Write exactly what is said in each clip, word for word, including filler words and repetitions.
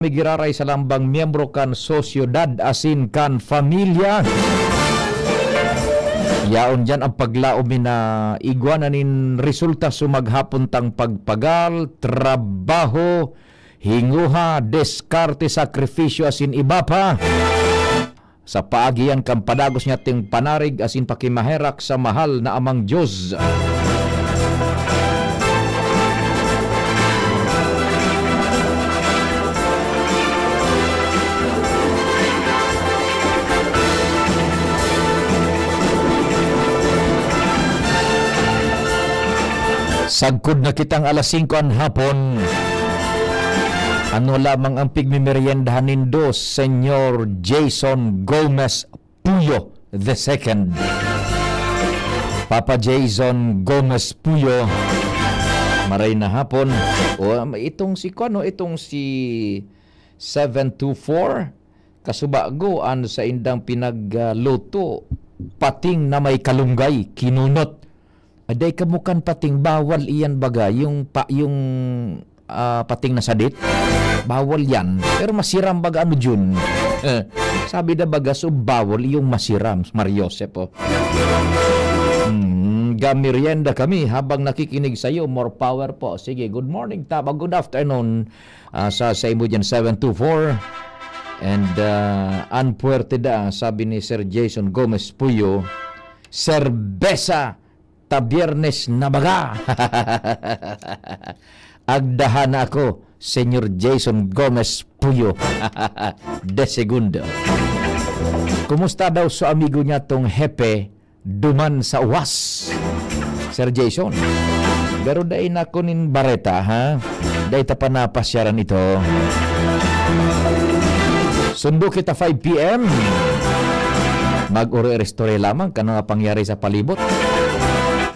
mi giraray sa lambang miyembro kan sosyedad asin kan pamilya. Yaon diyan ang paglaom mi na igwa na nin resulta sa maghapon tang pagpagal, trabaho, hinguha, diskarte, sakripisyo asin iba pa. Sa paagi yan kan padagos niyating panarig asin pakimaherak sa mahal na Amang Diyos. Sagkod na kitang alas singko an hapon. Ano lamang ang pigmemeryendahan nindo, Senyor Jason Gomez Puyo the second? Papa Jason Gomez Puyo, maray na hapon. O, itong si, kuwan, no, itong si seven two four, kasubago an saindang pinagluto, pating na may kalunggay, kinunot. Ay, dai kamo kan pating, bawal iyan baga, yung pa, yung, ah, pating na sadit. Bawal yan. Pero masiram baga ano, Jun. Sabi na baga, so bawal yung masiram, Mar Joseph, oh. Hmm, gamerienda kami habang nakikinig sa'yo. More power po. Sige, good morning, Taba. Good afternoon, ah, sa, sa imo dyan, seven two four. And, ah, an puwerte da, sabi ni Sir Jason Gomez Puyo, serbesa ta Biyernes na baga. Agdahan na ako, Senyor Jason Gomez Puyo. De segundo. Kumusta daw sa amigo niya tong hepe duman sa uwas, Sir Jason? Pero dai na ako nin bareta, ha? Dai ta pa napasyaran ito. Sundo kita five P M. Mag-oro-istorya lamang kan mga pangyari sa palibot.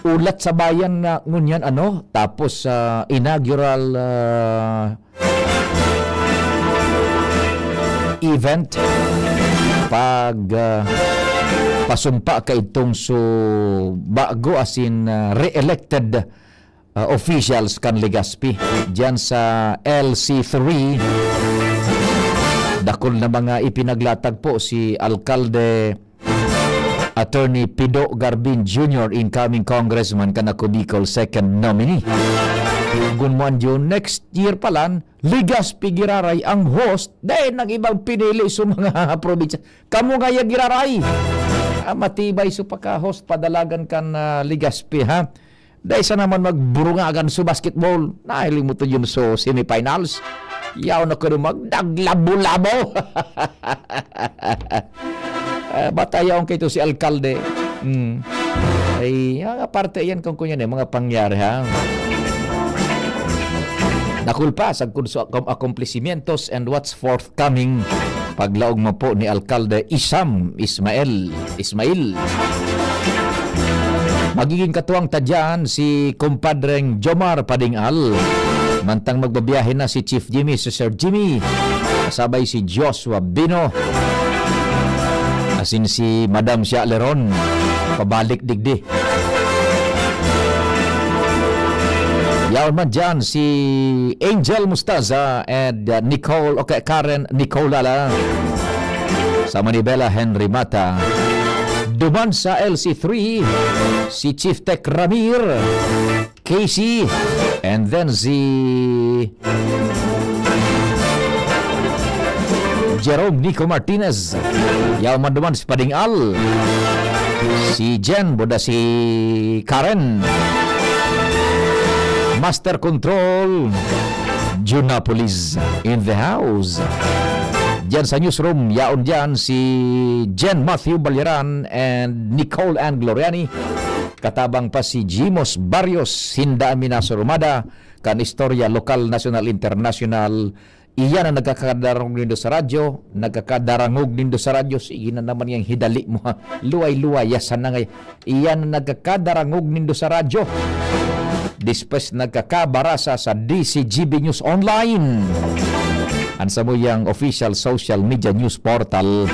Ulat sa bayan na ngunyan, ano, tapos sa inaugural, ah, event, pag, ah, pasumpa kaidtong su bago asin, ah, re-elected, ah, officials kan Legazpi. Diyan sa L C three, dakul na mga ipinaglatag po si Alkalde Attorney Pido Garbin Junior, incoming congressman kan Ako Bicol, second nominee. Gunman yun, next year pa lang, Legazpi giraray ang host, dahil nang ibang pinili sa mga probinsya. Kamo nga ya giraray. Ah, matibay sa pagka-host, padalagan kan, ah, Legazpi, ha? Dai sa naman magburungagan sa basketball. Nahiling mo to yun sa semifinals. Yaw na ko na magdaglabo-labo. Ah, batayaon kayo si alkalde. Mm. Ay, mga parte yan kung kunyan eh, mga pangyari, ha? Nakulpa, sagkod sa akom-, akomplesimientos and what's forthcoming. Paglaog mo po ni Alkalde Isam Ismael. Ismail. Magiging katuwang ta dyan si kumpadreng Jomar Padingal. Mantang magbabiyahe na si Chief Jimmy, si Sir Jimmy, kasabay si Joshua Bino, asin si Madam Shaleron, pabalik digdi. Yaon man dyan si Angel Mustaza and, uh, Nicole, okay, Karen Nicole Lala. Sa Manibela, Henry Mata. Duman sa L C three, si Chief Tech Ramir, Casey, and then si Jerome Nico Martinez. Yaw man duman si Pading Al. Si Jen, boda si Karen. Master Control, Junapolis in the house. Diyan sa newsroom, yaon diyan si Jen Matthew Balyaran and Nicole Ann Gloriani. Katabang pa si Jimos Barrios, sinda an minasurumada kan istorya lokal, nasyonal, internasyonal. Iyan ang nagkakadarangog nindo sa radyo, nagkakadarangog nindo sa radyo, sige na naman yang hidali mo, ha. Luway-luway, yasan na ngay-, iyan ang nagkakadarangog nindo sa radyo. Despues nagkakabarasa sa D C G B News Online. An samuyang official social media news portal.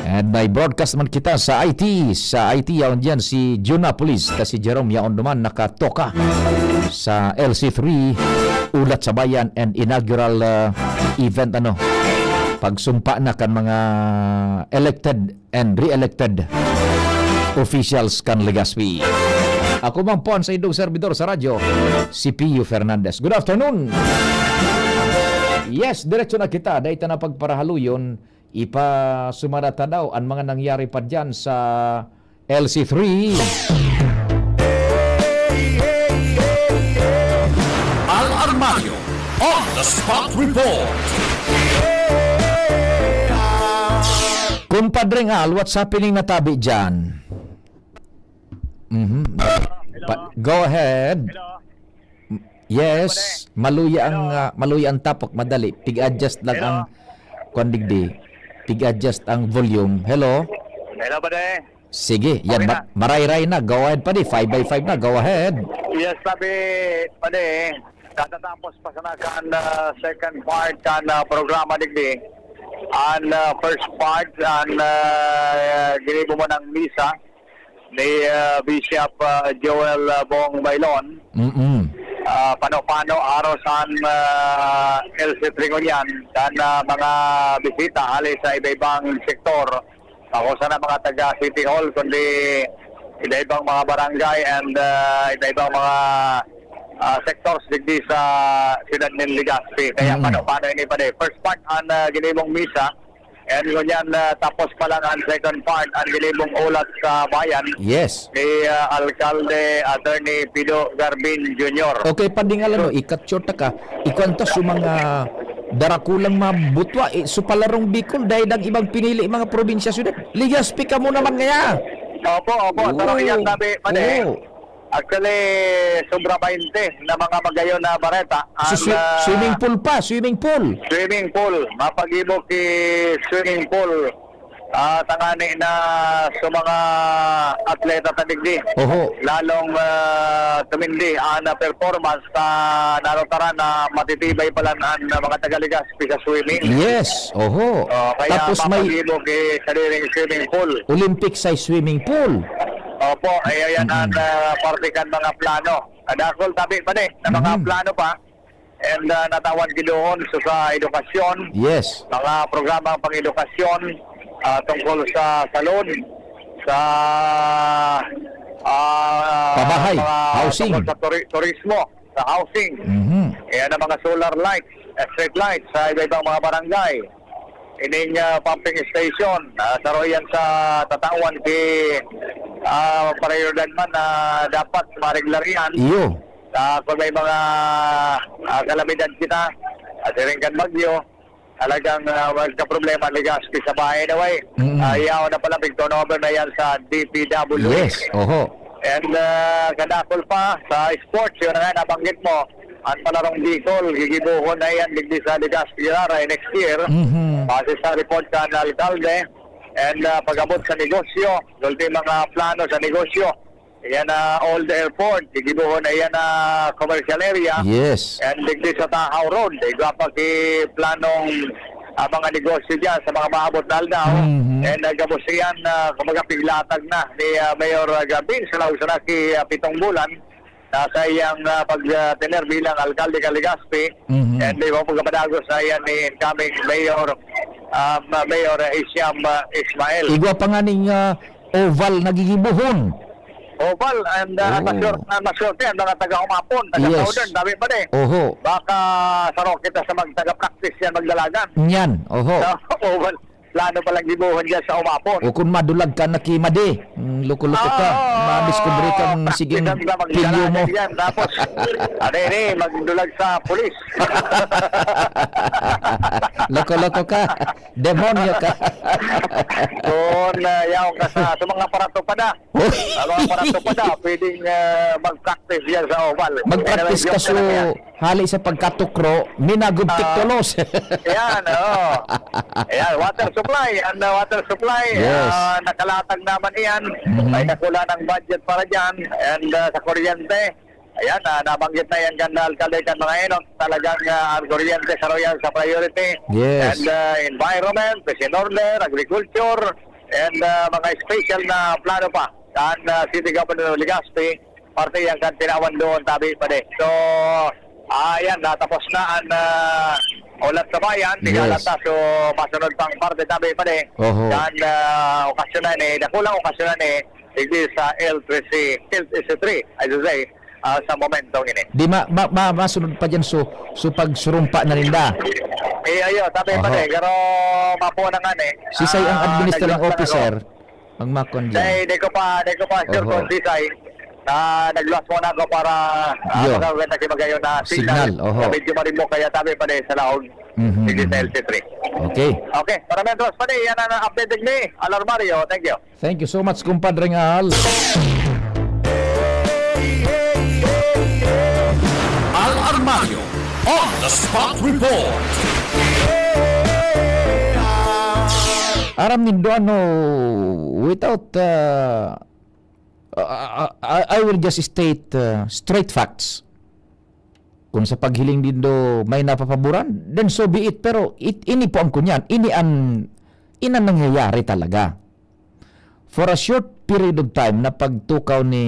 And may broadcast man kita sa I T. Sa I T, yaon diyan si Junapolis, ta si Jerome yaon duman nakatoka sa L C three. Hulat sa Bayan and inaugural, ah, event, ano, pagsumpa na kan mga elected and re-elected officials kan Legazpi. Ako man po ang saindong servidor sa radyo, si Pio Fernandez. Good afternoon. Yes, diretso na kita. Dahil ta na pagparahaluyon, ipasumara ta daw ang mga nangyari pa dyan sa L C three. Al Armario on the spot report. Kumpadre Al, what's happening na tabi dyan? Mhm. Pa- go ahead. Hello. Yes, maluya ang, Hello. ah, maluya ang tapok, madali. Pig-adjust lang Hello. ang, kuwan digdi. Pig-adjust ang volume. Hello? Hello, pare. Sige, yan, Okay ma- na. marayray na. Go ahead, padi. Five by five na. Go ahead. Yes, sabi, pare, katatapos pa sana kan, ah, second part kan, ah, programa digdi. An, ah, first part, an, ah, ginibo mo ng misa. ni, ah, Bishop, ah, Joel, ah, Bong Bailon. Mm-mm. Ah, pano-pano aros an, ah, L C three ngunyan kan, ah, mga bisita hali sa iba-ibang sektor. Ako sana mga taga City Hall, kundi iba-ibang mga barangay and, ah, iba-ibang mga, ah, sectors digdi sa siyudad nin Legazpi. Kaya Mm. pano-pano ini pare. First part an, ah, ginibong misa, And ngunyan, ah, tapos pa lang ang second part, ang ginibong Hulat sa Bayan Yes. ni, ah, Alkalde Attorney Pido Garbin Junior. Okay, padingalan, no, ikatyo ta ka, ikwanta sa mga darakulang mga butwa, eh, so palarong Bicol, dahil ang ibang pinili mga probinsya, syudad. Legazpi ka mo naman ngaya. Opo, opo. Sa Oo. Royal Tabi, pare. Oo. Actually, sobra baynte na mga magayon na bareta. Sa Ang, swi-, ah, swimming pool pa, swimming pool. Swimming pool. Mapagibo ki swimming pool. Ah, tangani na sa mga atleta ta digdi. Oho. Lalong, ah, tumindi ang, ah, performance sa narutaran na matitibay pala ang, ah, mga taga-Legazpi sa swimming. Yes, oho. Oh, kaya Tapos may mapagibo ki sariling swimming pool. Olympic size swimming pool. Opo, ay, ayan ang, Mm-mm. ah, parte kan mga plano. Kadakol tabi pa ni, na mga Mm-hmm. plano pa. And, ah, natawan ki doon so sa edukasyon, Yes. mga programang pang-edukasyon, ah, tungkol sa salud, sa, ah, Pabahay, mga housing. tungkol sa turi-, turismo, sa housing. Mhm. Ayan ang mga solar lights, eh, street lights sa iba-ibang mga barangay. Ining, ah, pumping station, ah, saro yan sa tatawan ki, ah, prioridad man na dapat mareglar yan. Iyo. Ah, kung may mga, ah, kalamidad kita, at siring kan bagyo, talagang, ah, magkaproblema, Legazpi sa bahay na way. Mm. Ah, yaon na pala, pig-turnover na yan sa D P W. Yes, oho. And, ah, kadakol pa sa sports, yun na nga, nabanggit mo, ang Palarong Bicol, gigibohon na yan, digdi sa Legazpi, Raray, next year. Mhm. Base sa report kan alkalde, and, ah, pag-abot sa negosyo, ultimo mga plano sa negosyo. Yan na old airport, gigibohon na yan na commercial area. Yes. And digdi sa Tahaw Road, igwa pa ki planong, ah, mga negosyo dyan sa mga maabot na aldaw. Mhm. And, ah, gabos yan, ah, kumbaga, piglatag na ni, ah, Mayor, ah, Gabin sa laog sana ki, ah, pitong bulan. Nasa iyang, ah, pag, ah, tener bilang alkalde kan Legazpi. Mhm. And, eh, pagkapadagos na yan ni incoming Mayor, um, Mayor Isiam, ah, Ismail. Igwa pa nga ning, ah, oval na gigibohon. Oval, and, ah, Oo. maswerte, ah, maswerte ang mga taga Umapon, taga Yes. Southern, sabi pa ni. Oho. Baka saro kita sa magtaga-practice yan, magdalagan. Yan, oho. Sa oval, plano palang gibohon dyan sa Umapon. O kung madulag ka, nakimadi. Mm, loko-loko ka. Ah, Madiskubre kang practice siging ang mga pilyo mo. Magdalagan yan. Tapos, ano yun eh, magdulag sa pulis. Loko-loko ka. Demonyo ka. Kung, ah, yaon ka sa, sa mga paratupada. Uy! Sa mga paratupada, pwedeng, ah, mag-practice yan sa oval. Mag-practice Anyway, ka joke so, lang yan. hali sa pagkatukro, minagubtik Ah, tulos. yan, oo. Ayan, water supply. Ang, ah, water supply, Yes. ah, nakalatag naman iyan. Mhm. May nakula ng budget para dyan. And, ah, sa kuryente, Ayan, ah, nabanggit na yan kan alkalde kan mga enot. Talagang, ah, ang kuryente sa royal sa priority. Yes. And, ah, environment, peace and order, agriculture, and, ah, mga special na plano pa kan, ah, City Governor Legaspi, parte yan kan tinawan doon, tabi pa din. So, Ah, yan, natapos na ang, ah, Ulat sa Bayan. Tigala Yes. ta, so, masunod pang parte, tabi pa din. Oho. Kan, ah, okasyon na ni, dakulang okasyon na ni, digdi sa L three C, L three C three, I should say, ah, sa momentong ini. Di ma-, ma-, ma-, masunod pa dyan, so, so pagsurumpa na rin da. Eh, ayo, tabi pa Oho. din. Pero mapo na nga ni. Sisay ang Ah, administering nagluwas lang ako. officer, ang makon dyan. Di, di ko pa, di ko pa sure Oho. kung sisay. Ah, nagluwas muna ako para, ah, Yo. magawin na si Magayon na signal. Signal, oho. Na medyo marimok kaya tabi pa din sa laog. Mhm, Sige sa mhm. L C three. Okay. Okay, para Metros pa din, yan ang update ni Alarmario. Thank you. Thank you so much, kumpadre Al. Al Armario on the spot report. Aram nindo, ano, without, uh, uh, uh, I, I will just state, uh, straight facts. Kung sa paghiling nindo may napapaboran, then so be it. Pero it, ini po ang kunyan, ini ang, ini ang nangyayari talaga. For a short period of time na pagtukaw ni,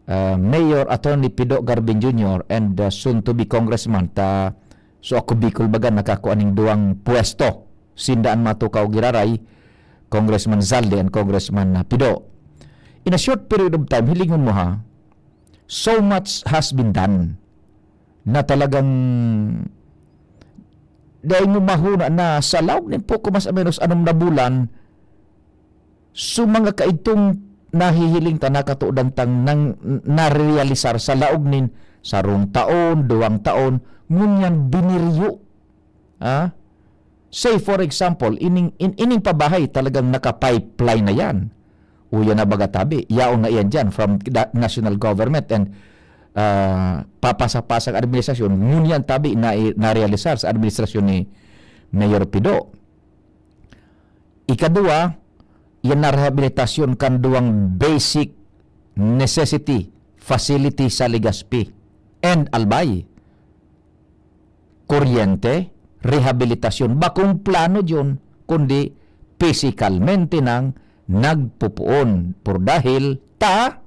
uh, Mayor Attorney Pido Garbin Junior and, uh, soon to be Congressman ta, so ako Bicol baga nakakua ning duwang pwesto. Sinda an matukaw giraray, Congressman Zaldy and Congressman, uh, Pido. In a short period of time, hilingon mo ha, so much has been done na talagang dai mo mahuna na sa laog nin poko mas o menos anom na bulan, so mga kaidtong nahihiling ta, nakatodan tang nang narealisar sa laog nin sarong taon, duwang taon, ngunyan biniryo. Ha? Say, for example, ining, in, ining pabahay talagang naka-pipeline na yan. Uya na baga tabi, yaon na iyan dyan from the national government and, ah, papasa-pasang administrasyon, ngunyan tabi na, narealisar sa administrasyon ni Mayor Pido. Ikadua, yan na rehabilitasyon kan duwang basic necessity facility sa Legazpi and Albay. Kuryente, rehabilitasyon, bakong plano diyon, kundi pisikalmente nang nagpupuon. Por dahil ta,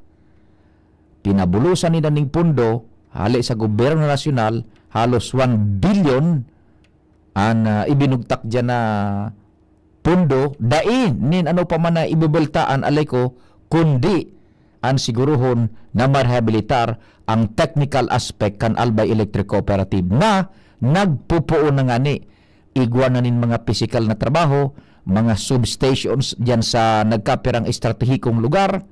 pinabulosan nila ning pondo, hali sa gobyerno nasyonal, halos one billion an, ah, ibinugtak diyan na pondo, dai nin ano pa man na ibebelta an alay ko, kundi an siguruhon na marehabilitar ang technical aspect kan Albay Electric Cooperative na nagpupuon na ngani. Igwa na nin mga pisikal na trabaho, mga substations diyan sa nagkapirang estratehikong lugar.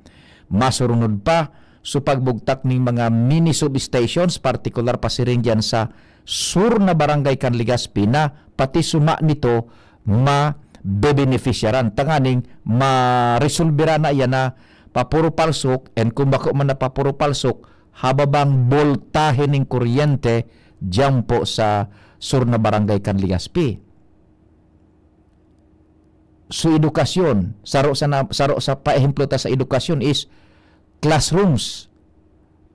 Masurunod pa, so pagbugtak ning mga mini substations, partikular pasiring diyan sa sur na barangay kan Legazpi na pati suma nito mabebenefisyaran. Tanganing maresolbera na iyan na papuro palsok, and kung bako man na papuro palsok, hababang boltahe ning kuryente diyan po sa sur na barangay kan Legazpi. So, edukasyon, saro sa na, saro sa paehemplo ta sa edukasyon is classrooms.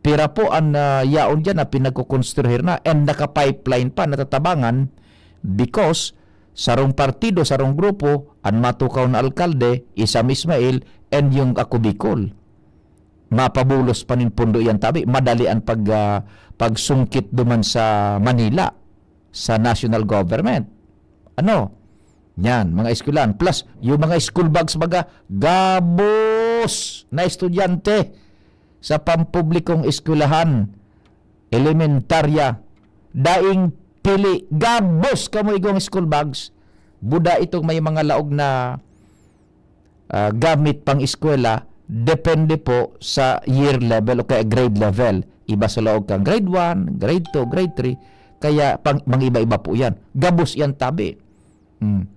Pira po an, ah, yaon diyan na pinagkokonstruhir na and naka-pipeline pa, natatabangan because sarong partido, sarong grupo, an matukaw na alkalde, Isam Ismail, and yung Ako Bicol. Mapabulos pa nin pondo iyan tabi, madali an pag, ah, pagsungkit duman sa Manila, sa national government. Ano? Yan, mga eskwelahan. Plus, yung mga school bags, baga, gabos na estudyante sa pampublikong eskwelahan, elementarya, daing pili, gabos kamo igong school bags. Buda itong may mga laog na, ah, gamit pang eskwela, depende po sa year level o kaya grade level. Iba sa laog kan grade one, grade two, grade three, kaya pang, mga iba-iba po yan. Gabos yan tabi. Mm.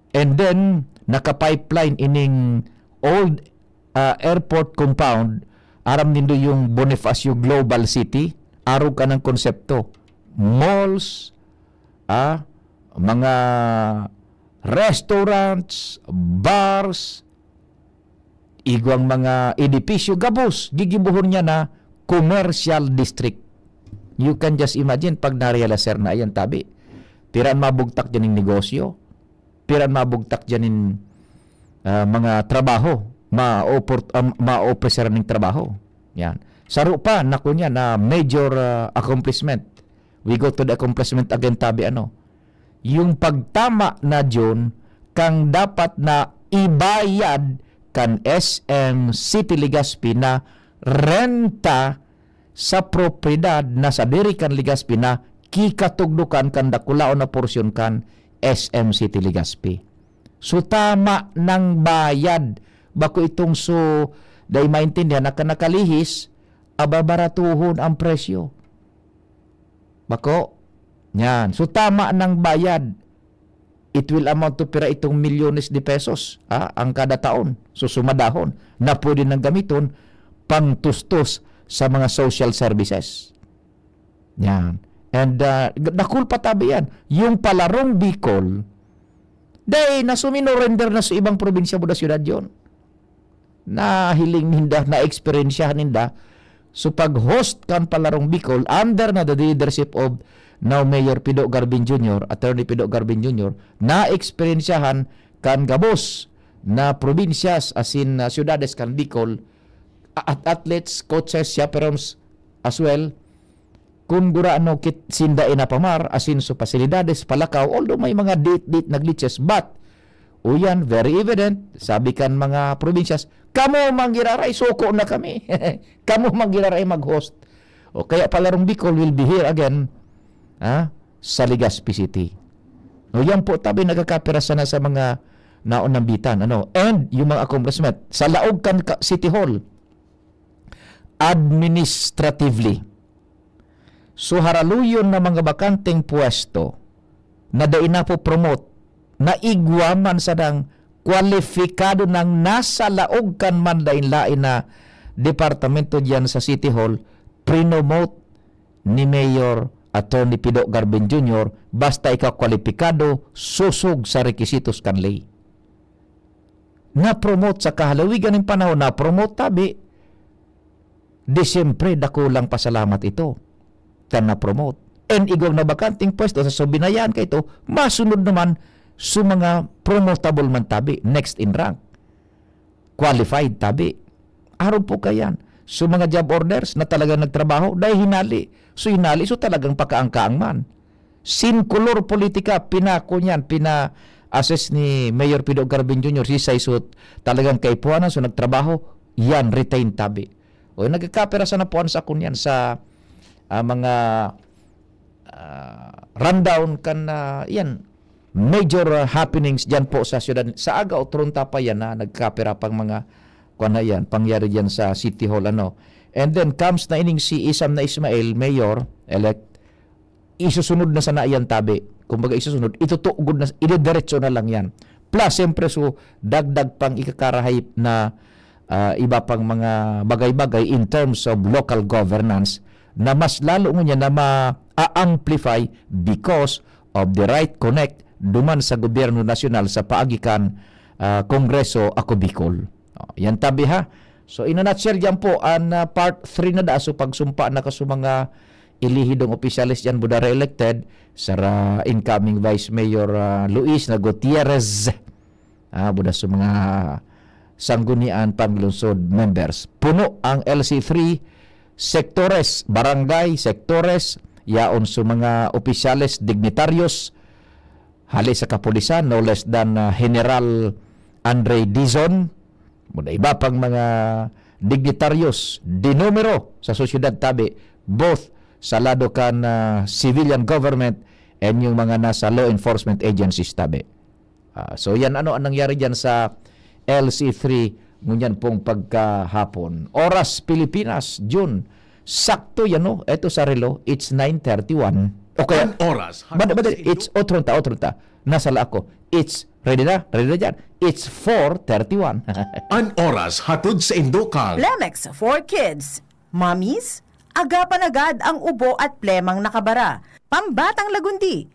And then, naka-pipeline ining old, ah, airport compound, aram nindo yung Bonifacio Global City, arog ka ng konsepto. Malls, ah, mga restaurants, bars, igwang mga edipisyo, gabos, gigibohon niya na commercial district. You can just imagine pag narealisar na yan, tabi. Pira an mabugtak dyan ning negosyo, pira an mabugtak dyan nin, ah, mga trabaho, ma-opor-, ah, ma-officer ning trabaho. Yan. Saro pa na kunya na major, ah, accomplishment. We go to the accomplishment again, tabi ano. Yung pagtama na, Jun, kang dapat na ibayad kan S M City Legazpi na renta sa propiedad na sadiri kan Legazpi na kikatugdokan kan dakulaon na porsyon kan S M City Legazpi. So, tama nang bayad. Bako itong so, dai maintindihan na kan nakalihis, ababaratuhon ang presyo. Bako? Yan. So, tama nang bayad. It will amount to pira itong milyones de pesos, ha, ang kada taon. So, sumadahon na pwede nang gamiton pangtustos sa mga social services. Yan. And, ah, dakul pa tabi yan. Yung Palarong Bicol, dai na suminorender na sa ibang probinsya buda syudad yon. Nahiling ninda, na-eksperyensyahan ninda. So, pag-host kan Palarong Bicol, under na the leadership of now Mayor Pido Garbin Junior, Attorney Pido Garbin Junior, na-eksperyensyahan kan gabos na probinsyas, asin, ah, syudades kan Bicol, a-, at athletes, coaches, chaperones as well, kun gurano kit sinda inapamar, asin so pasilidades, palakaw, although may mga date-date na glitches, but, uyan, very evident, sabi kan mga probinsyas, "Kamo man giraray, suko na kami." "Kamo man giraray mag-host." O kaya Palarong Bicol will be here again, ha, sa Legazpi City. O yan po, tabi, nagkakapira sana sa mga naunambitan, ano, and yung mga accomplishment. Sa laog kan ka-, City Hall, administratively, so haraluyon na mga bakanteng pwesto na dai napo-promote, na igwa man sadang kwalipikado nang nasa laog kan manlain-lain na departamento diyan sa City Hall, prinomote ni Mayor Attorney Pido Garbin Junior, basta ikaw kwalipikado, sosog sa rekisitos kan ley. Na-promote sa kahalawigan nin panahon, na-promote tabi. Di siyempre, dakulang pasalamat ito kan na-promote. And igwang na bakanteng pwesto sa subinayaan kaito, masunod naman sa mga promotable man tabi, next in rank. Qualified tabi. Arog po kayan. So, mga job orders na talagang nagtrabaho, dahil hinali. So, hinali, so talagang pakaangkaang man. Sin kolor politika, pinako niyan, pina-assess ni Mayor Pido Garbin Junior, si Saisot, talagang kaipuhanan, so nagtrabaho, yan, retain tabi. O, nagkakapira sana po sa akon yan sa, ah, mga, ah, rundown kan, ah, yan, major, ah, happenings dyan po sa syudad. Sa aga, otron ta pa yan na nagkapira pang mga, kwan na yan, pangyari dyan sa City Hall, ano. And then comes na ining si Isam na Ismail, mayor-elect, isusunod na sana yan tabi. Kumbaga, isusunod, itutugod na, idediretso na lang yan. Plus, siyempre, so, dagdag pang ikakarahay na, ah, iba pang mga bagay-bagay in terms of local governance na mas lalo ngunyan na ma-amplify because of the right connect duman sa gobyerno nasyonal sa paagi kan, ah, Kongreso Ako Bicol. Oh, yan tabi ha. So, in a nutshell, yan po, an, ah, part three na da. So, pagsumpa na ka sa mga ilihidong opisyales yan, buda re-elected, sara incoming Vice Mayor, ah, Luis na Gutierrez. Ah, buda sa mga sanggunian, panglungsod members. Puno ang L C three, sektores, barangay, sektores, yaon sa mga opisyales, dignitaryos, hali sa kapulisan, no less than, ah, General Andre Dizon, muna iba pang mga dignitaryos, dinumero sa sosyedad tabi, both sa lado kan, ah, civilian government and yung mga nasa law enforcement agencies tabi. Ah, so yan ano ang nangyari dyan sa L C three ngunyan pong pagkahapon. Oras Pilipinas, June. Sakto yan, no? Ito sa relo, it's nine thirty-one. O kaya, An oras, but, hatod but sa it's Indo- otro ta, otro ta. Nasala ako. It's, ready na? Ready na dyan. It's four thirty-one. An oras hatod sa Indokang. Lemex for kids, mommies, agapan agad ang ubo at plemang nakabara. Pambatang lagundi,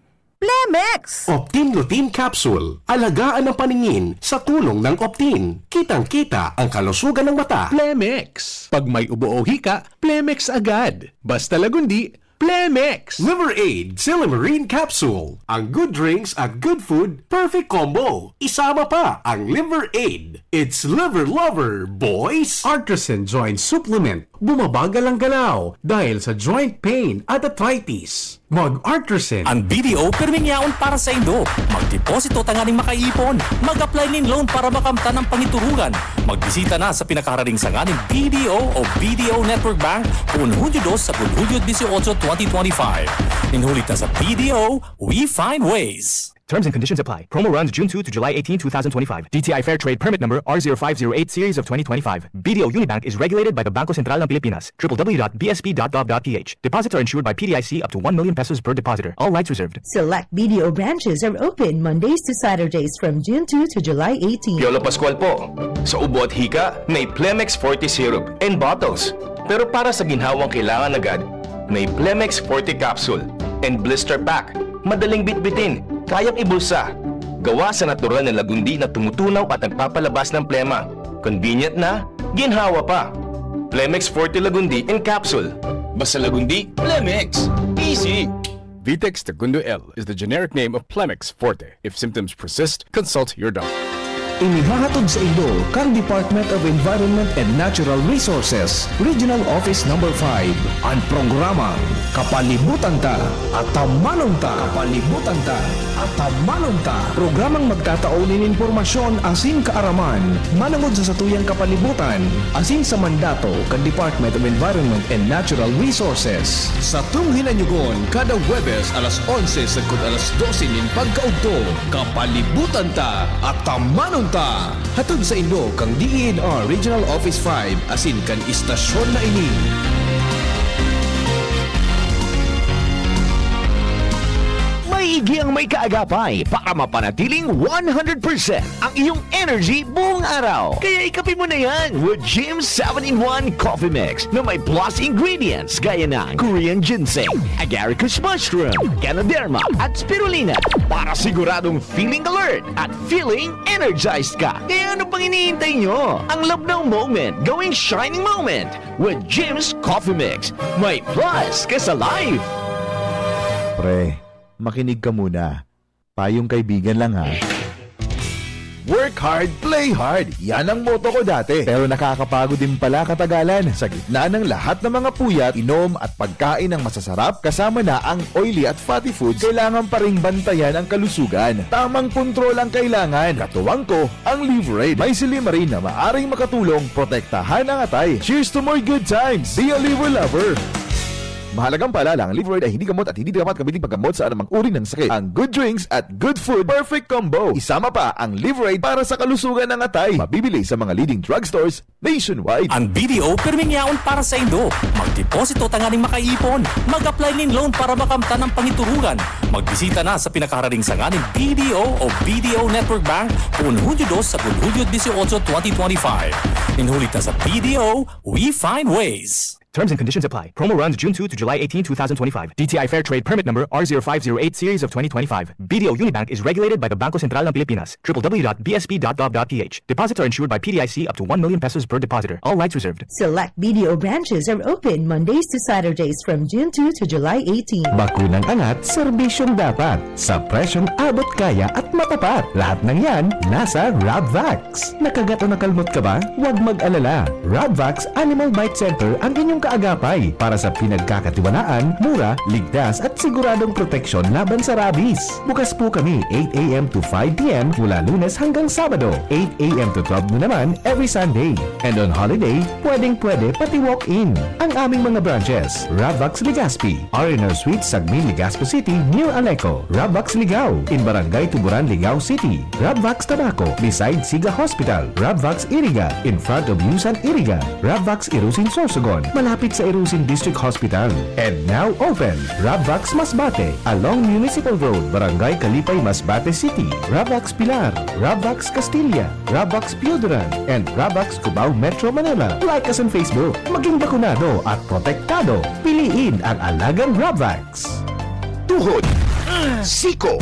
Plemex! Optin Lutein Capsule. Alagaan ang paningin sa tulong ng Optin. Kitang-kita ang kalusugan ng mata. Plemex. Pag may ubo o hika, Plemex agad. Basta lagundi, Plemex, Liver Aid, Silymarin Capsule. Ang good drinks at good food, perfect combo. Isama pa ang Liver Aid. It's Liver Lover, boys! Artisan Joint Supplement. Bumabagal ang galaw dahil sa joint pain at arthritis. Mag-Artisan. Ang B D O pirming yaon para sa indo. Magdeposito tanganing makaipon. Mag-apply nin loan para makamtan ang pangiturugan. Magbisita na sa pinakaharaning sanga nin B D O o B D O Network Bank poon Hunyo dos sagkod Hunyo dieciocho, twenty twenty-five. Nin huli ta sa B D O, we find ways. Terms and conditions apply. Promo runs June two to July eighteen, two thousand twenty-five. D T I Fair Trade Permit Number R zero five zero eight Series of twenty twenty-five. B D O Unibank is regulated by the Bangko Sentral ng Pilipinas. W W W dot B S P dot gov dot P H. Depositor insured by P D I C up to one million pesos per depositor. All rights reserved. Select B D O branches are open Mondays to Saturdays from June two to July eighteen. Piolo Pascual po. Sa ubo at hika, may Plemex Forte Syrup and bottles. Pero para sa ginhawang kailangan agad, may Plemex Forte Capsule and Blister Pack. Madaling bitbitin, kayang ibulsa. Gawa sa natural na lagundi na tumutunaw at nagpapalabas ng plema. Convenient na, ginhawa pa. Plemex Forte Lagundi in Capsule. Basta Lagundi, Plemex. Easy! Vitex Segundo L is the generic name of Plemex Forte. If symptoms persist, consult your doctor. Inihahatod sa indo kan Department of Environment and Natural Resources, Regional Office Number five, an programang Kapalibutan Ta, Atamanon Ta. Kapalibutan Ta, Atamanon Ta. Programang magtatao nin impormasyon asin kaaraman manongod sa satuyang kapalibutan asin sa mandato kan Department of Environment and Natural Resources. Satong hinanyogon kada Huwebes alas onse sagkod alas dose nin pagkaudto, Kapalibutan Ta, Atamanon Ta. Hatod sa indo kan D E N R Regional Office five asin kan istasyon na ini. Maigi ang may kaagapay para mapanatiling one hundred percent ang iyong energy buong araw. Kaya ikape mo na yan with Jim seven-in-one Coffee Mix na may plus ingredients gaya ng Korean ginseng, agaricus mushroom, ganoderma, at spirulina para siguradong feeling alert at feeling energized ka. Kaya ano pang hinihintay nyo? Ang labnaw moment, gawing shining moment with Jim's Coffee Mix. May plus ka sa life! Pre, makinig ka muna. Payong kaibigan lang, ha. Work hard, play hard. Yan ang motto ko dati. Pero nakakapagod din pala katagalan. Sa gitna ng lahat ng mga puyat, inom at pagkain ng masasarap, kasama na ang oily at fatty foods, kailangan pa ring bantayan ang kalusugan. Tamang kontrol ang kailangan. Katuwang ko, ang Liverade. May silymarin na maaring makatulong protektahan ang atay. Cheers to more good times! Be a Liver Lover! Mahalagang paalala, ang Liverade ay hindi gamot at hindi dapat gamitin paggamot sa anumang uri ng sakit. Ang good drinks at good food, perfect combo. Isama pa ang Liverade para sa kalusugan ng atay. Mabibili sa mga leading drugstores nationwide. Ang B D O pirming yaon para sa indo. Magdeposito tanganing makaipon. Mag-apply nin loan para makamtan ang pangiturugan. Magbisita na sa pinakaharaning sanga nin B D O o B D O Network Bank poon Hunyo dos sagkod Hunyo dieciocho, twenty twenty-five. Nin huli ta sa B D O, we find ways. Terms and conditions apply. Promo runs June two to July eighteen, two thousand twenty-five. D T I Fair Trade Permit Number R zero five zero eight Series of twenty twenty-five. B D O Unibank is regulated by the Bangko Sentral ng Pilipinas. W W W dot B S P dot gov dot P H. Depositor insured by P D I C up to one million pesos per depositor. All rights reserved. Select B D O branches are open Mondays to Saturdays from June two to July eighteen. Bakunang angat, serbisyong dapat, sa presyong abot kaya at matapat. Lahat ng yan, nasa Rabvax. Nakagat o nakalmot ka ba? Huwag mag-alala. Rabvax Animal Bite Center ang inyong kaagapay para sa pinagkakatiwalaan, mura, ligtas at siguradong proteksyon laban sa rabies. Bukas po kami eight a m to five p m mula Lunes hanggang Sabado, eight a m to twelve noon naman every Sunday. And on holiday, pwedeng-pwede pati walk-in. Ang aming mga branches, Rabvax Legazpi, R and R Suite, Sagmin, Legazpi City, near Aleco. Rabvax Ligao, in Barangay Tuburan, Ligao City. Rabvax Tabaco, beside Siga Hospital. Rabvax Iriga, in front of Yusan Iriga. Rabvax Irusin Sorsogon, malapit sa Irusin District Hospital. And now open, Rabvax Masbate, along Municipal Road, Barangay Kalipay, Masbate City. Rabvax Pilar, Rabvax Castilla, Rabvax Pioduran, and Rabvax Cubao, Metro Manila. Like us on Facebook. Maging bakunado at protektado. Piliin ang alagang Rabvax. Tuhod, siko,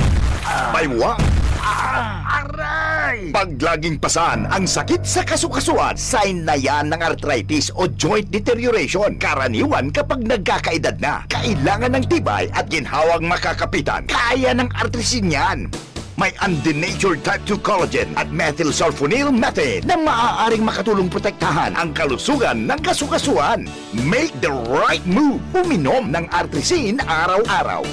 baywa, Ah! Aray! Pag laging pasan ang sakit sa kasukasuan, sign na yan ng arthritis o joint deterioration. Karaniwan kapag nagkakaedad na, kailangan ng tibay at ginhawang makakapitan. Kaya ng Artrisin yan. May undenatured type two collagen at methylsulfonyl methane na maaaring makatulong protektahan ang kalusugan ng kasukasuan. Make the right move. Uminom ng Artrisin araw-araw.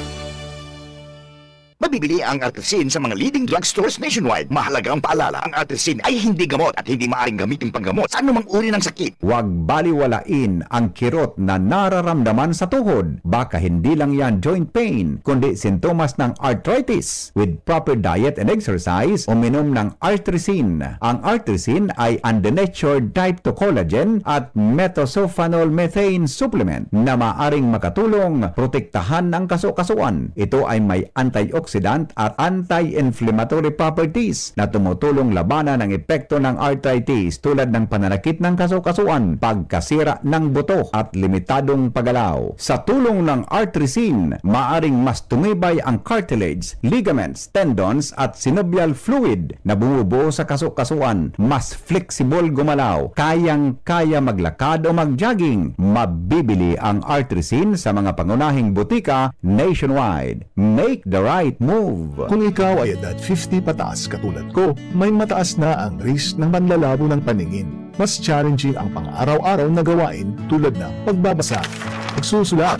Mabibili ang Artrisin sa mga leading drugstores nationwide. Mahalagang paalala, ang Artrisin ay hindi gamot at hindi maaaring gamitin panggamot sa anumang uri ng sakit. Huwag baliwalain ang kirot na nararamdaman sa tuhod. Baka hindi lang yan joint pain, kundi sintomas ng arthritis. With proper diet and exercise, uminom ng Artrisin. Ang Artrisin ay undenatured type two collagen at methylsulfonyl methane supplement na maaring makatulong protektahan ang kasukasuan. Ito ay may antioxidant at anti-inflammatory properties na tumutulong labanan ang epekto ng arthritis, tulad ng pananakit ng kasukasuan, pagkasira ng buto at limitadong paggalaw. Sa tulong ng Artrisin, maaring mas tumibay ang cartilage, ligaments, tendons at synovial fluid na bumubuo sa kasukasuan, mas flexible gumalaw, kayang-kaya maglakad o mag-jogging. Mabibili ang Artrisin sa mga pangunahing butika nationwide. Make the right move. Kung ikaw ay edad fifty pataas katulad ko, may mataas na ang risk ng panlalabo ng paningin. Mas challenging ang pang-araw-araw na gawain tulad ng pagbabasa, pagsusulat,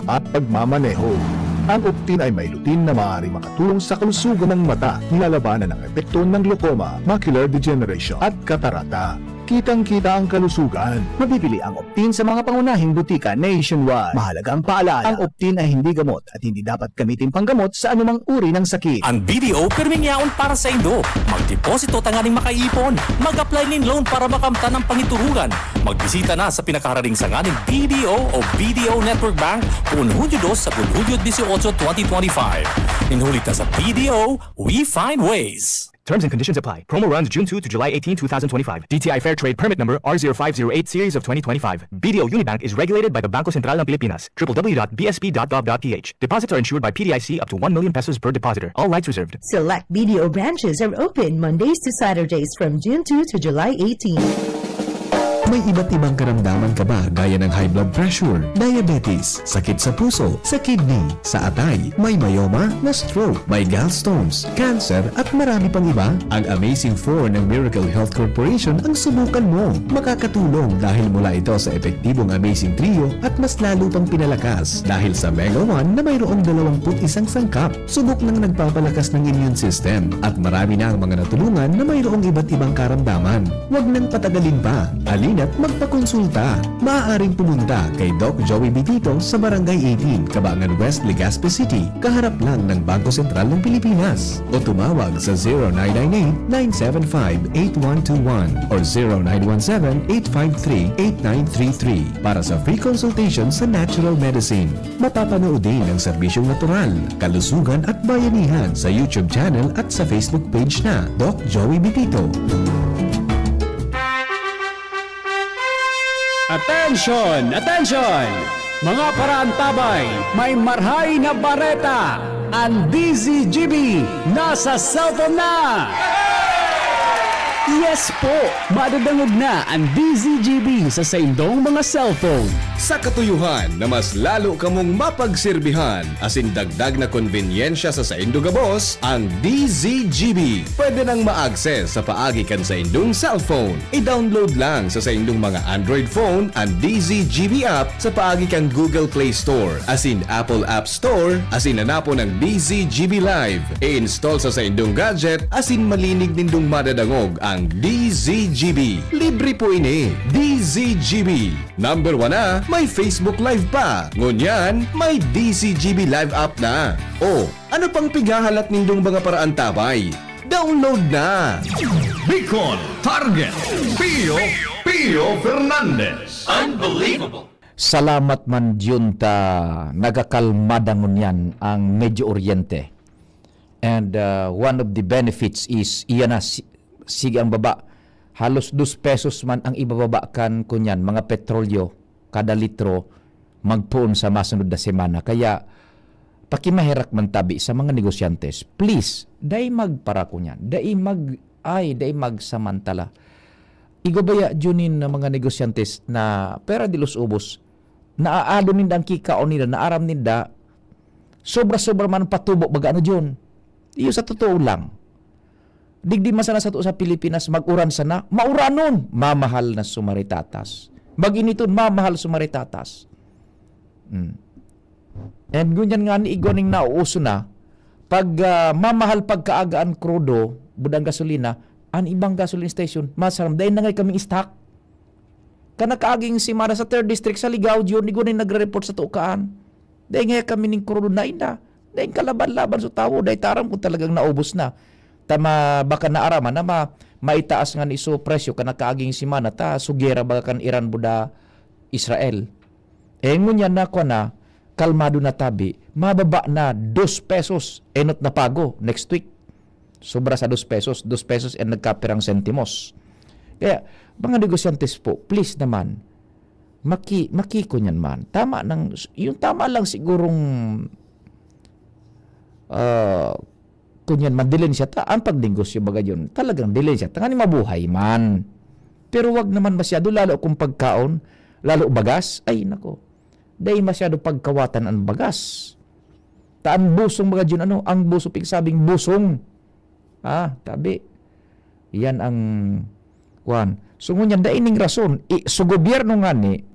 at pagmamaneho. Ang Optin ay may lutein na maaaring makatulong sa kalusugan ng mata, nilalabanan ang epekto ng glaucoma, macular degeneration, at katarata. Kitang-kita ang kalusugan. Mabibili ang Optin sa mga pangunahing butika nationwide. Mahalagang paalala, ang Optin ay hindi gamot at hindi dapat gamitin panggamot sa anumang uri ng sakit. Ang B D O pirming yaon para saindo. Magdeposito tanganing makaipon. Mag-apply nin loan para makamtan ang pangiturugan. Magbisita na sa pinakaharaning sanga nin B D O o B D O Network Bank kun Hunyo dos sagkod Hunyo dieciocho, twenty twenty-five. Nin huli ta sa B D O, we find ways. Terms and conditions apply. Promo runs June two to July eighteen, two thousand twenty-five. D T I Fair Trade Permit Number R zero five zero eight Series of twenty twenty-five. B D O Unibank is regulated by the Bangko Sentral ng Pilipinas. W W W dot B S P dot gov dot P H. Deposits are insured by P D I C up to one million pesos per depositor. All rights reserved. Select B D O branches are open Mondays to Saturdays from June two to July eighteen. May iba't ibang karamdaman ka ba, gaya ng high blood pressure, diabetes, sakit sa puso, sa kidney, sa atay, may myoma, na-stroke, may gallstones, cancer, at marami pang iba? Ang Amazing Four ng Miracle Health Corporation ang subukan mo. Makakatulong dahil mula ito sa epektibong Amazing Trio at mas lalo pang pinalakas dahil sa Mega One na mayroong dalawampu't isang sangkap. Subok nang nagpapalakas ng immune system at marami na ang mga natulungan na mayroong iba't ibang karamdaman. Huwag nang patagalin pa. Halina't magpakonsulta. Maaaring pumunta kay Doc Joey Bitito sa Barangay eighteen, Cabangan West, Legazpi City, kaharap lang ng Bangko Sentral ng Pilipinas. O tumawag sa zero nine nine eight, nine seven five, eight one two one or zero nine one seven, eight five three, eight nine three three para sa free consultation sa natural medicine. Mapapanood din ang serbisyong natural, kalusugan at bayanihan sa YouTube channel at sa Facebook page na Doc Joey Bitito. Attention! Attention! Mga paraantabay, may marhay na bareta! Ang D Z G B nasa cellphone na! Yes po! Madadangog na ang D Z G B sa saindong mga cellphone. Sa katuyuhan na mas lalo kamong mapagsirbihan asin dagdag na konbenyensya sa saindo gabos, ang D Z G B pwede nang ma-access sa paagi kan saindong cellphone. I-download lang sa saindong mga Android phone ang D Z G B app sa paagi kan Google Play Store asin Apple App Store asin hanapon ang D Z G B Live. I-install sa saindong gadget asin malinig nindong madadangog ang D Z G B. Libre po ini. D Z G B. Number one na, may Facebook Live pa. Ngunyan, may D Z G B Live app na. O, ano pang pighahalat nindong mga paraantabay? Download na! Bicol Target, Pio, Pio Fernandez. Unbelievable! Salamat man diyon ta nagakalmada ngunyan ang Medio Oriente. And, uh, one of the benefits is, iyan na, si-, sige ang baba. Halos dos pesos man ang ibababa kan, kunyan, mga petrolyo kada litro magpoon sa masunod na semana. Kaya, pakimaherak man tabi sa mga negosyantes. Please, dai magparako niyan. Dai mag-, ay, dai magsamantala. Igwa baya, Junin, na mga negosyantes na pera di los ubos, naaado ninda ang kikaon nila, naaram ninda, sobra-sobra man patubo, baga ano, Jun? Iyo sa totoo lang. Digdi man sana sato sa Pilipinas, mag-uran sana, mauranon, mamahal na sumaritatas. Mag-initon, mamahal sumaritatas. Mm. And ngunyan nga ni igwa ning nauuso na, pag, ah, mamahal pagkaaga an krudo, budang gasolina, an ibang gasoline station, masaram, dai na ngay kaming stock. Kan nakaaging semana sa third district sa Ligao, Jun, igwa ning nagre-report sa tukaan. Dai ngay kami ning krudo na inda. Dai kalaban-laban sa tawo, dai ta aram kung talagang naubos na. Tama, baka naaraman na ma-, maitaas nga ni so presyo kan nakaaging semana ta, sugera baga kan Iran buda Israel. Eh, ngunyan na, kuwan na, kalmado na tabi, mababa na dos pesos, enot na pago next week. Sobra sa dos pesos, dos pesos and nagkapirang sentimos. Kaya, mga negosyantes po, please naman, maki-, makiko niyan man. Tama nang, yung tama lang sigurong, ah, kunyan man, dilensya ta, ang pagnegosyo baga yun, talagang dilensya ta, nganing mabuhay man. Pero wag naman masyado, lalo kung pagkaon, lalo bagas, ay nako, dai masyado pagkawatan ang bagas. Ta ang busong baga yun, ano, ang busong, pigsabing busong. Ah, tabi. Yan ang, kwan. So, ngunyan, dai ning rason. I, so, gobyerno ngani,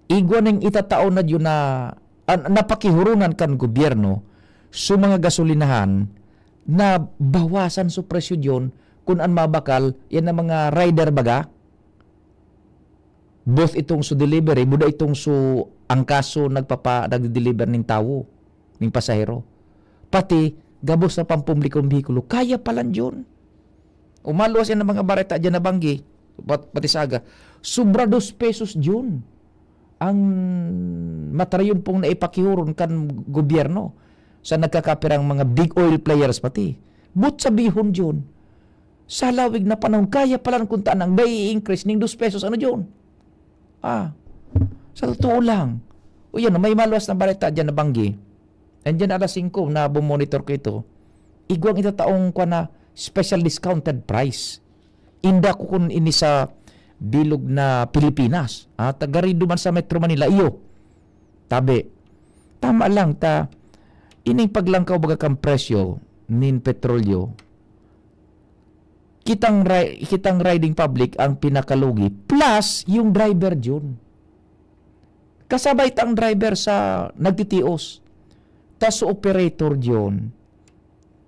igwa ning itatao na yun na, an-, napakihurunan kan gobyerno, so, mga gasolinahan, na bawasan so presyo yun, kun an mabakal, yan ang mga rider baga, both itong so delivery, buda itong so angkaso nagpapa-, nagde-deliver ning tawo, ning pasahero. Pati gabos na pampublikong behikulo, kaya palan yun. Umaluwas yan ang mga bareta dyan na banggi, pat-, pati saga. Sobra dos pesos yun ang matrayon pong naipakihuron kan gobyerno sa nagkakapirang mga big oil players pati. But sabihon yun, sa lawig na panahon, kaya palan kun tanang dai i-increase ning dos pesos, ano yun? Ah, sa totoo lang. O yan, may maluwas na bareta dyan na banggi. And dyan alas singko na bumonitor ko ito. Igwang itataong kwa na special discounted price. Inda ko kun ini sa bilog na Pilipinas. Ah, taga rin duman sa Metro Manila, iyo. Tabi. Tama lang ta, ining paglangkaw baga kan presyo nin petrolyo, kitang ri-, kitang riding public ang pinakalugi, plus yung driver yun. Kasabay ta ang driver sa nagtitios. Ta sa operator yun,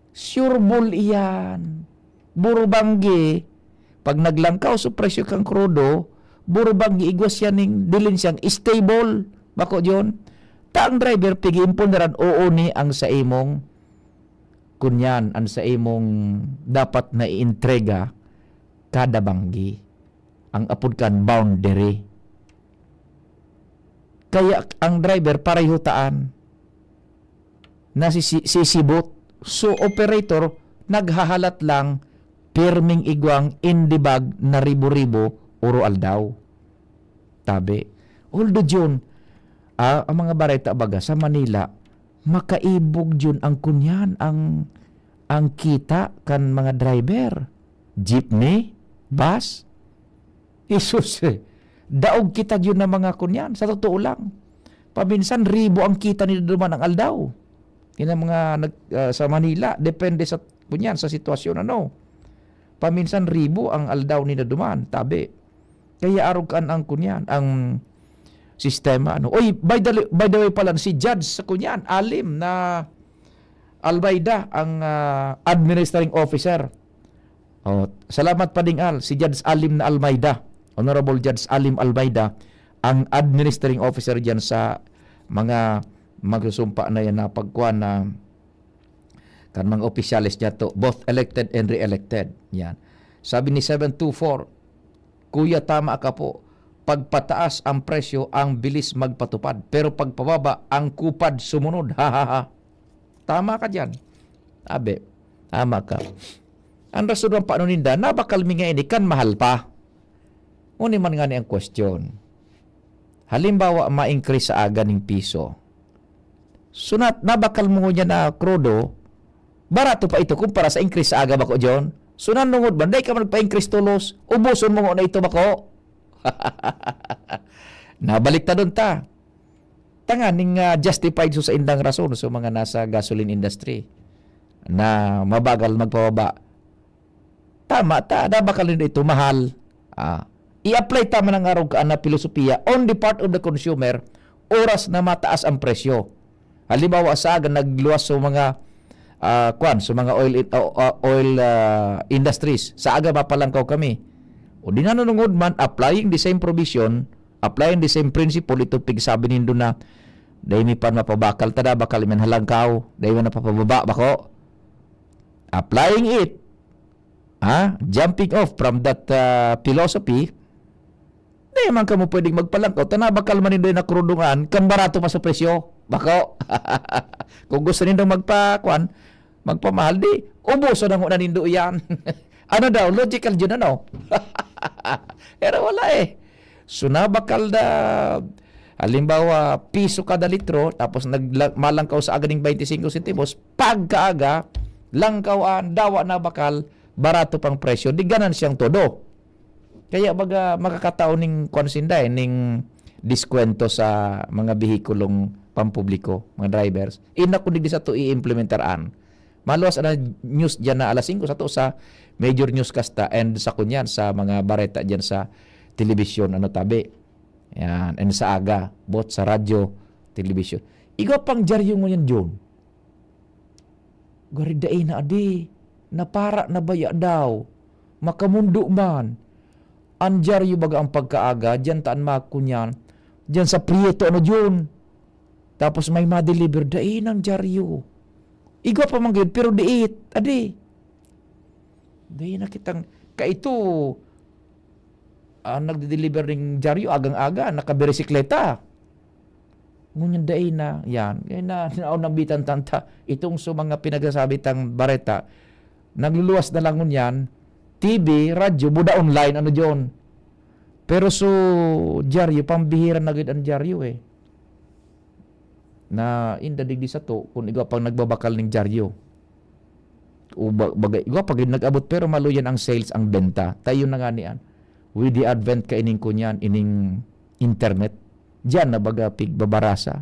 sure ball iyan. Burubanggi, pag naglangkaw sa presyo kang krudo, burubanggi igwa siya ning dilensyang stable. Bako yun. Ta ang driver, pigi-impon na ran, oo ni ang sa imong kunyan, ang sa imong dapat na iintrega kada banggi. Ang apod kan boundary. Kaya ang driver, pareho taan na sisi-, sisibot. So, operator, naghahalat lang, pirming igwang in the bag na ribo-ribo, oro aldaw. Tabi. Although, Jun, ah, ang mga bareta baga sa Manila, makaibog, Jun, ang kunyan, ang, ang kita kan mga driver. Jeepney, bus. Isus, eh. Daog kita, Jun, na mga kunyan. Sa totoo lang. Paminsan, ribo ang kita nila duman ang aldaw. Yan ang mga nag-, ah, sa Manila, depende sa, kunyan, sa sitwasyon, ano. Paminsan, ribo ang aldaw nila duman, tabi. Kaya arog kan ang kunyan, ang sistema, ano. Oy, by the, by the way pala, si Judge sa kunyan, Alim na Albaida, ang, ah, administering officer. Oh, salamat, Pading Al, si Judge Alim na Almeida, Honorable Judge Alim Almeida, ang administering officer diyan sa mga magsusumpa na yan na pagkuha na kan mga opisyales niya to, both elected and re-elected. Yan. Sabi ni seven two four, "Kuya, tama ka po. Pagpataas ang presyo, ang bilis magpatupad. Pero pagpababa, ang kupad sumunod." Ha, ha, ha. Tama ka diyan. Abi, tama ka. Ang rason man paano ninda, nabakal mi nga ini, kan mahal pa. Uni man ngani ang question. Halimbawa, ma-increase sa aga ning piso. So, na, nabakal mo ngunyan na krudo, barato pa ito kumpara sa increase sa aga bako, John. So, nanungod man, dai ka man nagpa-increase tolos, ubuson mo na ito bako. Nabalik ta dun ta. Tanganing, ah, justified so sa indang rason so mga nasa gasoline industry na mabagal magpababa. Tama ta, nabakal nindo ito mahal. Ah, i-apply ta man ang arog kaan na pilosopiya on the part of the consumer, oras na mataas ang presyo. Halimbawa, sa aga nagluwas sa mga, ah, kwan, sa mga oil in-, o, ah, oil, ah, industries. Sa aga mapalangkaw kami. O di nanunungod man, applying the same provision, applying the same principle, ito pigsabi nindo na, "Dai mi pa mapabakal ta, nabakal man halangkaw, dai man napapababa bako." Applying it, ha, jumping off from that, ah, philosophy, di man kamo pwedeng magpalangkaw ta nabakal man nindo na krudo ngan kan barato pa sa presyo. Bako. Kung gusto nindong magpa-, kwan, magpamahal, di, ubuson na nguna nindo iyan. Ano daw? Logical yun, ano? Pero wala eh. So, nabakal na, halimbawa, piso kada litro, tapos nagla-, malangkaw sa aga ning twenty-five centavos, pagkaaga, langkaw an, dawa nabakal, barato pang presyo, di ganansyang todo. Kaya baga makakataon ning kwan sinda eh, ning diskwento sa mga behikulong pampubliko, mga drivers. Ina kung digdi sato i-implementar an. Maluwas an news diyan na alas singko sato sa major newscast ta and sa kunyan sa mga bareta diyan sa telebisyon, ano tabi. Yan, and sa aga, both sa radyo, telebisyon. Igwa pang dyaryo ngunyan, John. Gari dai na adi, napara na baya daw, makamundo man. An dyaryo baga ang pagkaaga, diyan ta an makunyan, diyan sa Prieto, ano, Jun? Tapos may ma-deliver, dai nang dyaryo. Igwa pa man gayud, pero diit, adi. Dai na kitang, kaito, ah, nagde-deliver ning dyaryo, agang-aga, nakabirisikleta. Ngunyan dai na, yan. Kaya na, naunambitan tanta. Itong sa mga pinagsasabi tang bareta, nagluluwas na lang ngunyan, T V, radyo, buda online, ano, John? Pero so, dyaryo, pambihira na gid ang dyaryo, eh. Na inda digdi sato, kung igwa pang nagbabakal ning dyaryo. O ba-, bagay, igwa pa gid nag-abot, pero maluyan ang sales, ang benta. Tayo na nga niyan. With the advent kaining kunyan, ining internet, diyan na baga pigbabarasa.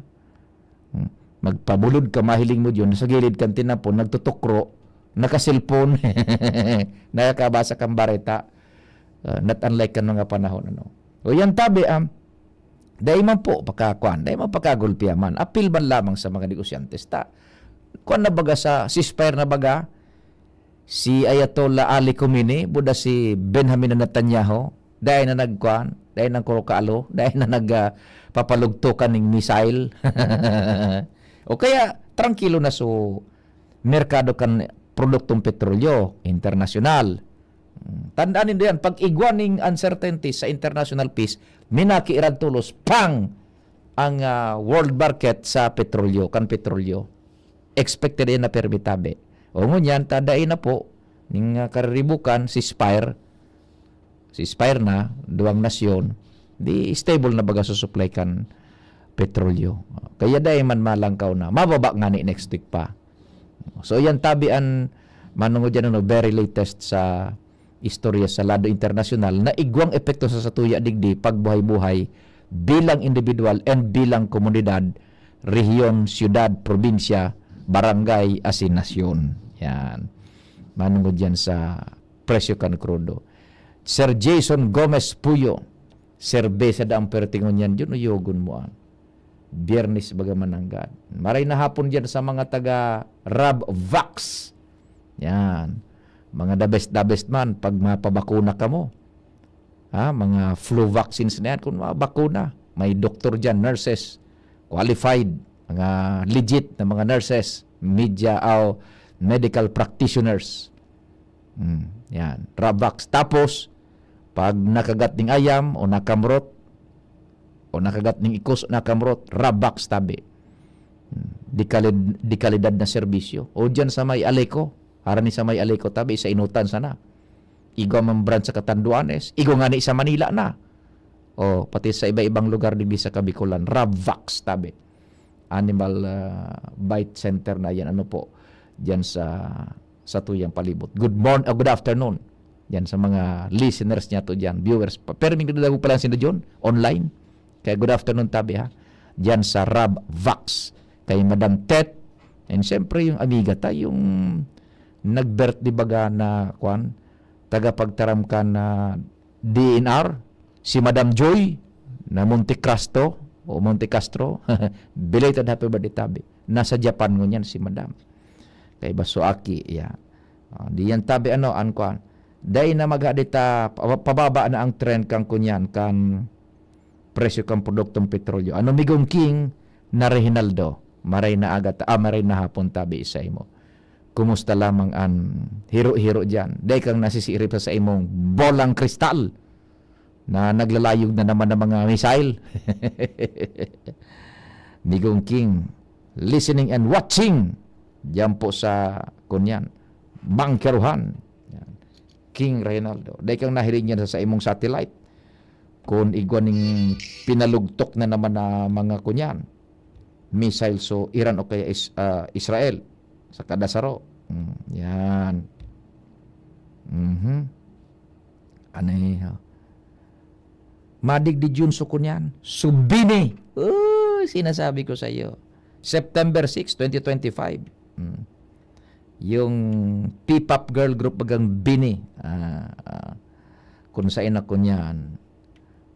Hmm. Magpabulod ka, mahiling mo diyon, sa gilid kan tinapon, nagtutukro, naka-cellphone, nakakabasa kang bareta. Ah, not unlike kan mga panahon, ano. O yan tabi, ah, dai man po pakakuan, dai man pakagulpihan man. Apil man lamang sa mga negosyantes ta. Kuan na baga sa ceasefire na baga, si Ayatollah Ali Khomeini, buda si Benjamin Netanyahu, dai na nagkuan, dai na nagkurukaalo, dai na nag, ah, papalugtukan ning missile. O kaya, trangkilo na so merkado kan produktong petrolyo, internasyonal. Hmm, tandaan nindo yan, pag igwa ning uncertainty sa international peace, minaki iran tolos, pang! Ang, ah, world market sa petrolyo, kan petrolyo. Expected yan na permi tabi. O ngunyan, ta dai na po, ning, ah, kariribukan, ceasefire, ceasefire na, duwang nasyon, di stable na baga sa supply kan petrolyo. Kaya dai man malangkaw na, mababa nga ni next week pa. So, yan tabi an manungod yan, ano, very latest sa istorya sa lado internasyonal na igwang epekto sa satuya digdi pagbuhay-buhay bilang individual and bilang komunidad, rehiyon, siyudad, probinsya, barangay, asin nasyon. Yan. Manungod yan sa presyo kan krudo. Sir Jason Gomez Puyo, serbesa da ang pertingon yan, yun, uyogon mo an. Biyernes baga mananggad. Maray na hapon diyan sa mga taga Rabvax. Yan. Mga the best, the best man pag mapabakuna kamo. Ha, mga flu vaccines na yan, kung mabakuna. May doktor diyan, nurses, qualified, mga legit na mga nurses, media, o medical practitioners. Hmm, yan. Rabvax. Tapos, pag nakagat ning ayam o nakamrot, o nakagat ning ikos o nakamrot, Rabvax tabi. Hmm, dekalid-, dekalidad na serbisyo. O diyan sa may Aleco, harani sa may Aleco tabi, sa Inutan sana. Igwa man brand sa Catanduanes, igwa ngani sa Manila na. O, pati sa iba-ibang lugar digdi sa Kabikolan, Rabvax tabi. animal, ah, bite center na yan, ano po, diyan sa, sa tuyang palibot. Good morn-, ah, good afternoon diyan sa mga listeners niya to diyan, viewers. Pa-, pero may dadagog pa lang sinda diyan, online. Kaya good afternoon, tabi, ha. Diyan sa Rob Vax, kay Madam Tet, and siyempre yung amiga ta, yung nag-birthday baga na, kwan, tagapagtaram kan D N R, si Madam Joy na Monte Castro, o Monte Castro, belated happy birthday, tabi. Nasa Japan ngunyan si Madam. Kay Basuaki, ya. Ah, di yan, tabi, ano, an kwan. Dai na maghadi ta, pa-, pababa na ang trend kan kunyan, kan presyo kan produktong petrolyo. Ano, Migong King na Reginaldo? Maray na aga ta, ah, maray na hapon, tabi, sa imo. Kumusta lamang an hiro-hiro diyan? Dai kang nasisiirip sa imong bolang kristal na naglalayog na naman ng mga missile? Migong King, listening and watching diyan po sa, kunyan, bangkeruhan. Yan. King Reynaldo, dai kang nahiling yan sa, sa imong satellite. Kun igwa ning pinalugtok na naman na mga, kunyan, missile, so Iran o kaya Is-, ah, Israel, sa kada saro. Mm, yan. Mhm. Ano yun, ha? Madigdi Jun so kunyan. Subini. Uy, sinasabi ko sa iyo. September six, twenty twenty-five. Mm. Yung P-pop girl group bagang Bini. Ah, ah, kung saan ako niyan.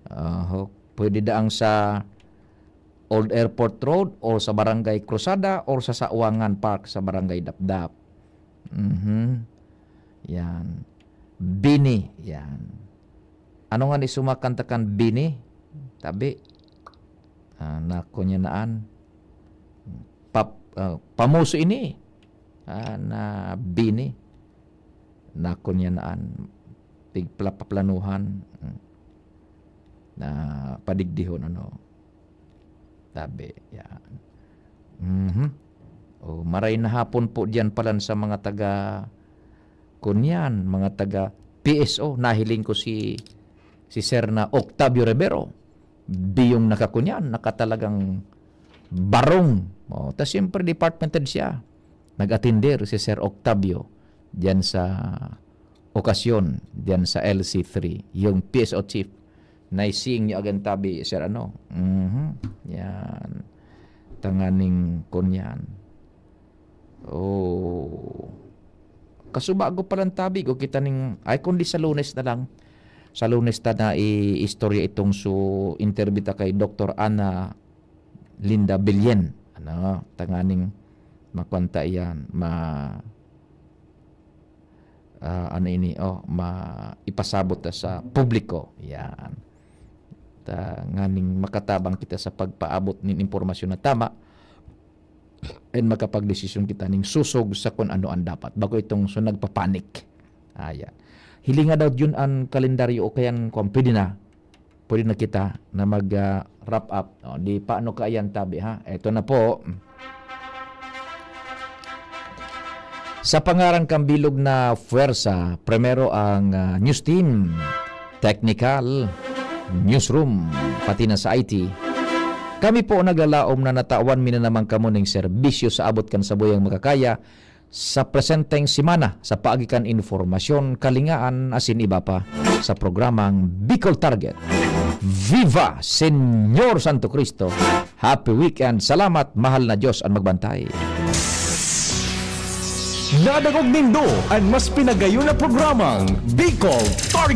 Ah, ho-, pwede daang sa Old Airport Road or sa Barangay Cruzada or sa Sawangan Park sa Barangay Dapdap. Mhm. Yan. Bini. Yan. Ano nga ni sumakanta kan Bini? Tabi. Ah, na kunyanaan. Pap-, ah, pamuso ini. Ah, na Bini. Na kunyanaan. Pigpla-, paplanuhan. Mm. Na padigdihon, ano. Tabi, yan. Mhm. Oh, maray na hapon po diyan palan sa mga taga, kunyan, mga taga P S O. Nahiling ko si, si Sir na Octavio Rivero. Biyong nakakunyan, nakatalagang barong. Oh, ta siyempre department head siya. Nag-atender si Sir Octavio diyan sa okasyon, diyan sa L C three, yung P S O chief. Naising niyo agan tabi, Sir, ano? Mhm. Yan. Tanganing kunyan. Oh. Kasubago palang tabi ko kita ning, ay, kundi sa Lunes na lang. Sa Lunes ta na i-istorya itong su interview ta kay Doktor Ana Linda Bilyen. Ano, tanganing makwanta iyan, ma-, ah, ano ini, oh, ma-, ipasabot ta sa publiko. Yan. Tanganing makatabang kita sa pagpaabot nin impormasyon na tama and makapagdesisyon kita ning susog sa kun ano ang dapat. Bako itong so nagpapanik. Ayan. Hilinga daw yun ang kalendaryo o kaya ang kwan, pwede na. Pwede na kita na mag, ah, wrap up. O, di paano ka ayan, tabi, ha? Eto na po. Sa pangaran kan bilog na puwersa, primero ang, ah, news team, technical, newsroom, pati na sa I T. Kami po naglalaom na natawan mi na naman kamo ning serbisyo sa abot kan sabuyang makakaya sa presenteng semana sa paagi kan impormasyon, kalingaan, asin iba pa sa programang Bicol Target. Viva Señor Santo Cristo! Happy weekend! Salamat, mahal na Diyos ang magbantay. Nadangog nindo an mas pinagayon na programang Bicol Target.